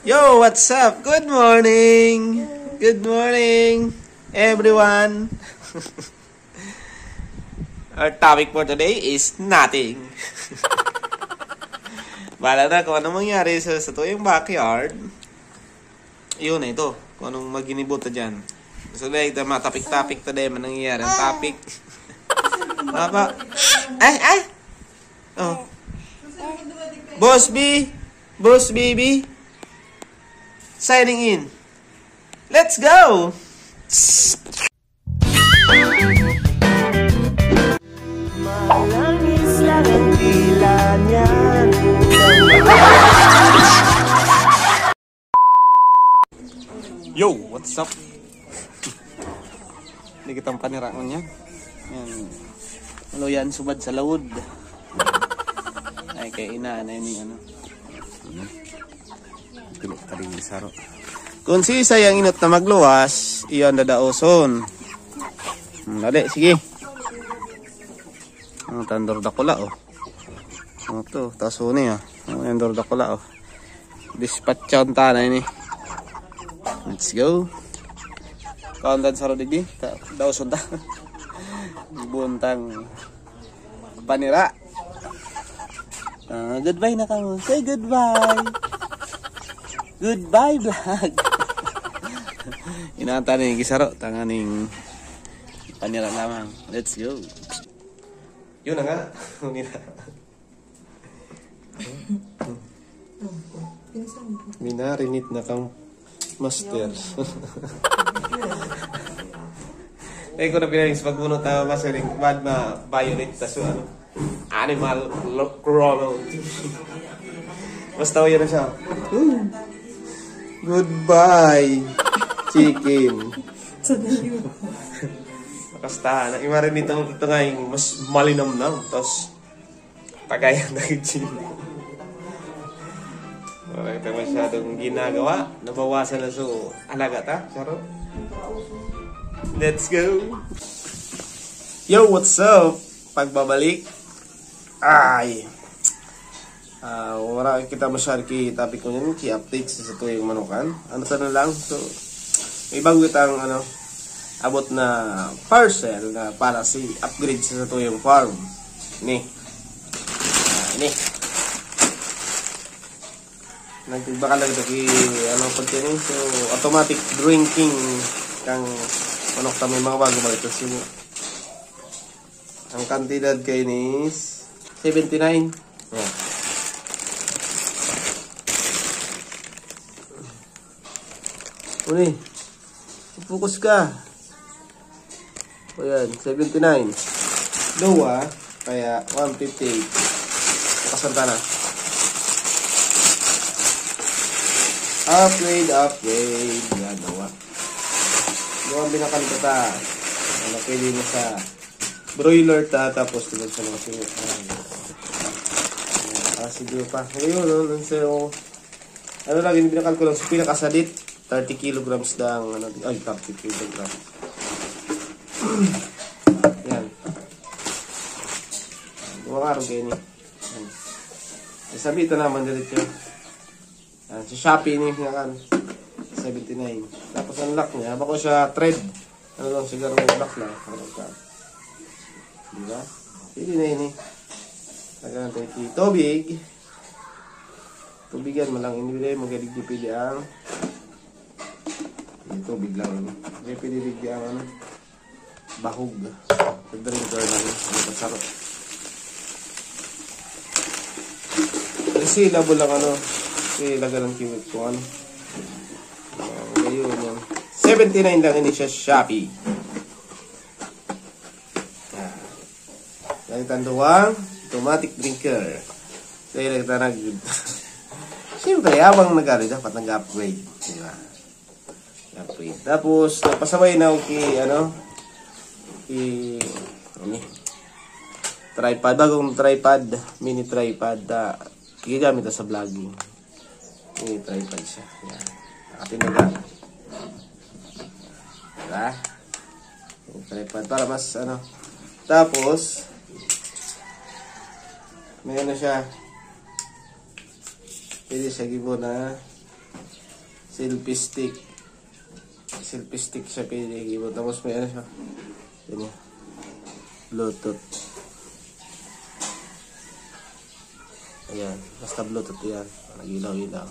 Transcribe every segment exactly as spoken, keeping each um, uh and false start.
Yo, what's up? Good morning. Good morning, everyone. Our topic for today is nothing. Bahala na kung anong mangyari sa, sa tuyong backyard. Yun na ito. Kung anong maginibo ta dyan. So, dahil ito, mga topic-topic ta dahil man nangyayari. Ang topic. Papa. Ay, ay! Oh. Boss B. Boss B B. Signing in. Let's go! Malangis lang ang dila niyan. Yo, what's up? Hindi kitang paniraon niya. Yan. Ano yan, subad sa lawod. Ay, kay ina, na yun yung ano. Pili ka rin yung saro. Kung sisay ang inot na magluwas, iyon dadaoson. Hmm, dali, sige. Ang tandor dakula, oh. Ano to? Taas huni, oh. Ang tandor dakula, oh. Dispatch ang tanay ni. Let's go. Kaundan sa rodig, di? Ta-, daoson ta. Buntang panira. Ah, goodbye na kamo. Say goodbye. Goodbye, vlog. Inanta ni Gisaro, tanganing panira lamang. Let's go. Yun na nga. Nila. Minarinit na kang master. Eh, kung na pinalis pag uno tama, mas galing, bad ma violet, tas ano, animal lo-, cruelty. Basta yun na siya. Hmm. Goodbye, chicken. Basta, na imarinit ang ito nga yung mas malinamnam. Tapos, tagayan na yung chicken. Wala kita masyadong ginagawa. Nabawasan na so, alaga ta, Charo. Let's go! Yo, what's up? Pagbabalik. Ay. Ah, wala kita masyado ki topic ko yun, ki updates sa tuyong manukan. Ano ta na lang? So, may bago kitang, ano, abot na parcel na para si upgrade sa tuyong farm. Ni. Ah, ni. Nagbakal lang ito ki, ano, pag yan eh. So, automatic drinking kang manok ta may mga bago balik. Tapos yung, ang kantidad kayo ni is seventy-nine. Yan. Uli. Focus ka. O yan, seventy-nine. Low ah. Kaya one fifty-eight. Nakasanta na. Upgrade, upgrade. Yan, low ah. Low ang binakal ko ta. Ano, pwede mo sa broiler ta, tapos tulad sa mga singit. Ayan. Ayan, ah, sige pa. Ngayon, no, nung sa'yo, ano lang, yung binakal ko lang sa pinakasadit, thirty kilograms na ang, ano, ay, thirty kilograms. Yan. Duwa nga, rin kayo ni. Yan. Sabi ito naman, diretso. Yan, sa Shopee ni, yan, seventy-nine. Tapos ang lock niya, bako siya thread. Ano lang, siguro may lock lang. Ano ka? Di ba? Pwede na yun eh. Lagyan natin yung tubig. Tubigan mo lang, hindi pwede, magaligdi pwede ang, yung tubig lang yun. Hindi pwede ligdi ang ano, bahog. Sa drinker lang yun. Ano, pasarap. Kasi labo lang ano, kasi laga ng kiwit kung ano. Ah, ngayon, yan. Seventy-nine lang ini siya, Shopee. Ah. Yan ang tanduang automatic drinker. Dahil kita nag-, siyempre, habang nag-ano, dapat nag-upgrade. Di ba? Upgrade. Tapos, napasabay na ako ki, ano, ki, ano, tripod. Bagong tripod, mini tripod, ah, gigamit na sa vlogging. Mini tripod siya. Yan. Nakatinaga. Diba? Mini tripod. Para mas, ano. Tapos, may ano siya. Pwede siya gibo na selfie stick. Selfie stick siya pwede gibo. Tapos may ano siya. Yan yan. Bluetooth. Ayan. Basta Bluetooth yan. Nag-ilaw-ilaw.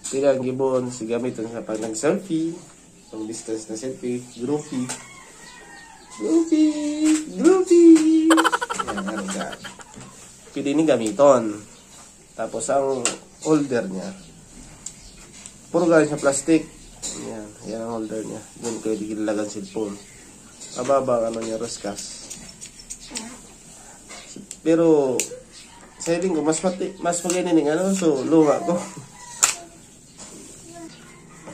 Pwede ang gibon, si gamiton sa pag nag-selfie. Pang distance na selfie. Groupie. Groupie! Groupie! Yan, yan, yan. Pwede ni gamiton. Tapos ang holder niya, puro galing sa plastic. Yan, yan ang holder niya. Diyan pwede ilalagan cellphone. Mababa ang ano niya, ruskas. Pero sa hiling ko, mas mati, mas maganda ning ano, so luma ko.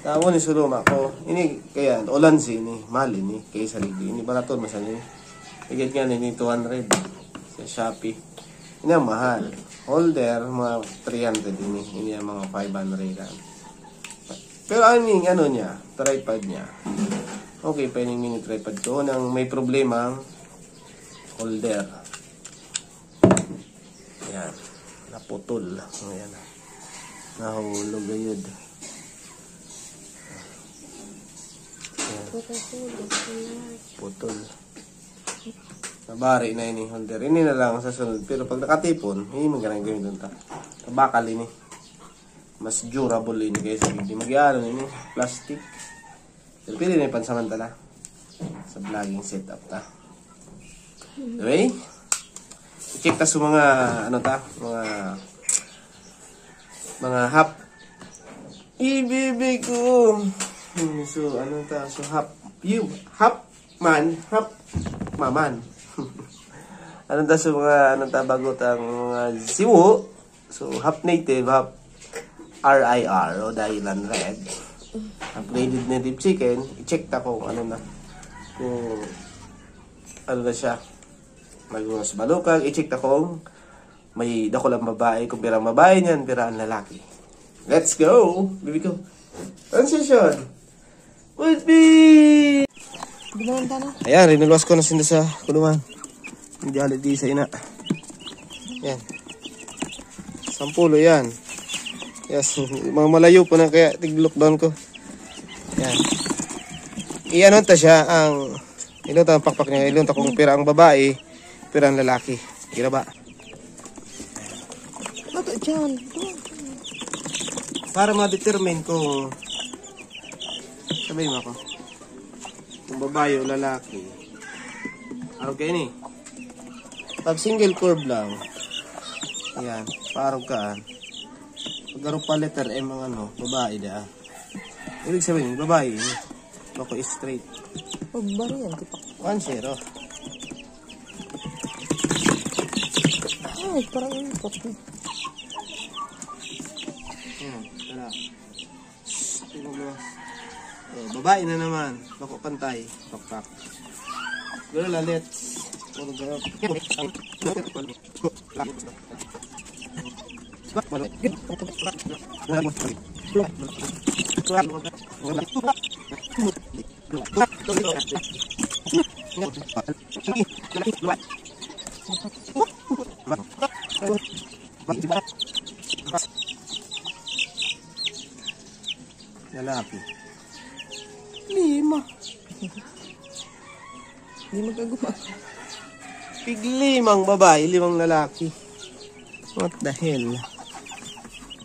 Tao ni sa luma ko. Ini kaya, ulan si ini, mahal ini, kaysa ligi. Ini barato, mas ano ini. Igad nga ini, two hundred. Sa Shopee. Ini ang mahal. Holder, mga three hundred ini. Ini ang mga five hundred lang. Pero ano yung ano niya, tripod niya. Okay pa yung mini tripod ko. Nang may problema ang holder. Ayan. Naputol. Ayan. Nahulog ayun. Ayan. Putol. Nabari na ini holder. Ini na lang sa sunod. Pero pag nakatipon, hindi mo ganang gamitin ta. Bakal ini. Mas durable ini kaysa hindi mag-ano ini. Plastic. Pero pwede na yung pansamantala. Sa vlogging setup ta. Okay? I-check ta sa mga, ano ta, mga, mga half. Ibibig ko. Hmm, so, ano ta, so half, you, half man, half maman. Ano ta sa mga, ano ta, bago tang mga siwo? So, half native, half R I R o Dailan Red. Upgraded native chicken. I-check ta kung ano na. Kung ano na siya. Maguros balukag. I-check ta kung may dakulang babae. Kung pira ang babae niyan, pira ang lalaki. Let's go! Baby ko. Transition! With me! Ayan, rinuluwas ko na sinda sa kulungan. Hindi alit di sa ina. Ayan. Sampulo yan. Yes, mga malayo po na kaya tig-lockdown ko. Ayan. Iano ta siya ang ilong ta ang pakpak niya. Ilong ta kung pira ang babae, pira ang lalaki. Kira ba? Bato dyan. Para ma-determine kung sabihin mo ako. Kung babae o lalaki. Arog kayo ni. Pag single curve lang, yan, parang kaan. Pag arog pa letter M ang ano, babae da. Ibig sabihin, babae. Bako straight. Pagbaro yan, kita. One zero. Ay, parang ipot na. Yan, tara. Tingnan mo. Oh, babae na naman. Bako pantay. Pakpak. Pero lalit. Puro gayot. Lalaki. Lima. Di magkaguma. Tig limang babae, limang lalaki. What the hell?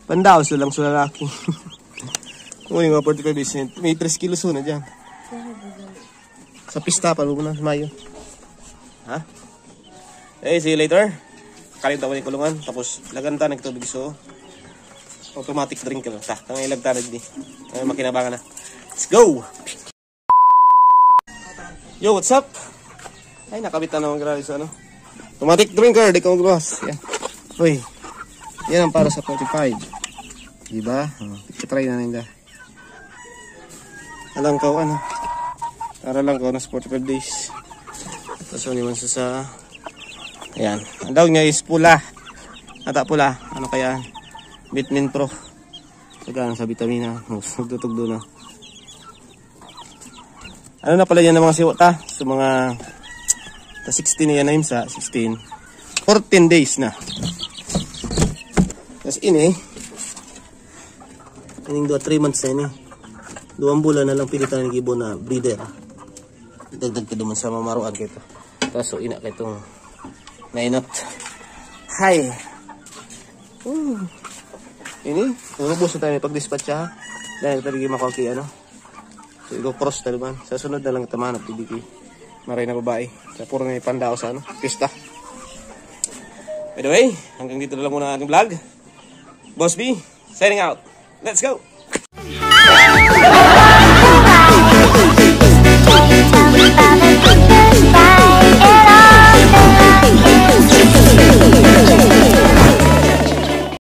Pandaos na lang sa lalaki. Uy, mga forty-five percent. May tres kilos na dyan. Sa pista pa, lumo na, Mayo. Ha? Eh, see you later. Kalimtan ko ni kulungan. Tapos, lagan ta nagtubig so automatic drinker. Sa, tangay lagtan na di. Ay, makinabangan na. Let's go! Yo, what's up? Ay, nakabit na naman grabe sa ano. Automatic drinker, di ka magluwas. Yan. Uy, yan ang para sa forty-five. Diba? Oh, try na nila. Alam ko ano. Para lang ko na forty-five days. Tapos ano naman sa sa... Ayan. Ang daw niya is pula. Ata pula. Ano kaya? Vitamin Pro. Tagaan sa vitamina. Magtutugdo na. Ano na pala yan ng mga siwa ta? So mga ta sixteen na yan na yun sa sixteen. Fourteen days na. Ini, ining duwa, three months na ini. Duwang bulan na lang pili tayo ng gibo na breeder. Dagdag ka duman sa mamaruan kito. Tapos, so, ina ka itong nainot. Hi! Hmm. Ini, urubos na tayo pag-dispatch ha. Dahil talaga makuha kay ano. So, igo cross na naman. Sa sunod na lang tamahan at ibigay. Maray na babae. Sa puro na yung pandao sa ano, pista. By the way, hanggang dito na lang muna ang aking vlog. Boss B, signing out. Let's go!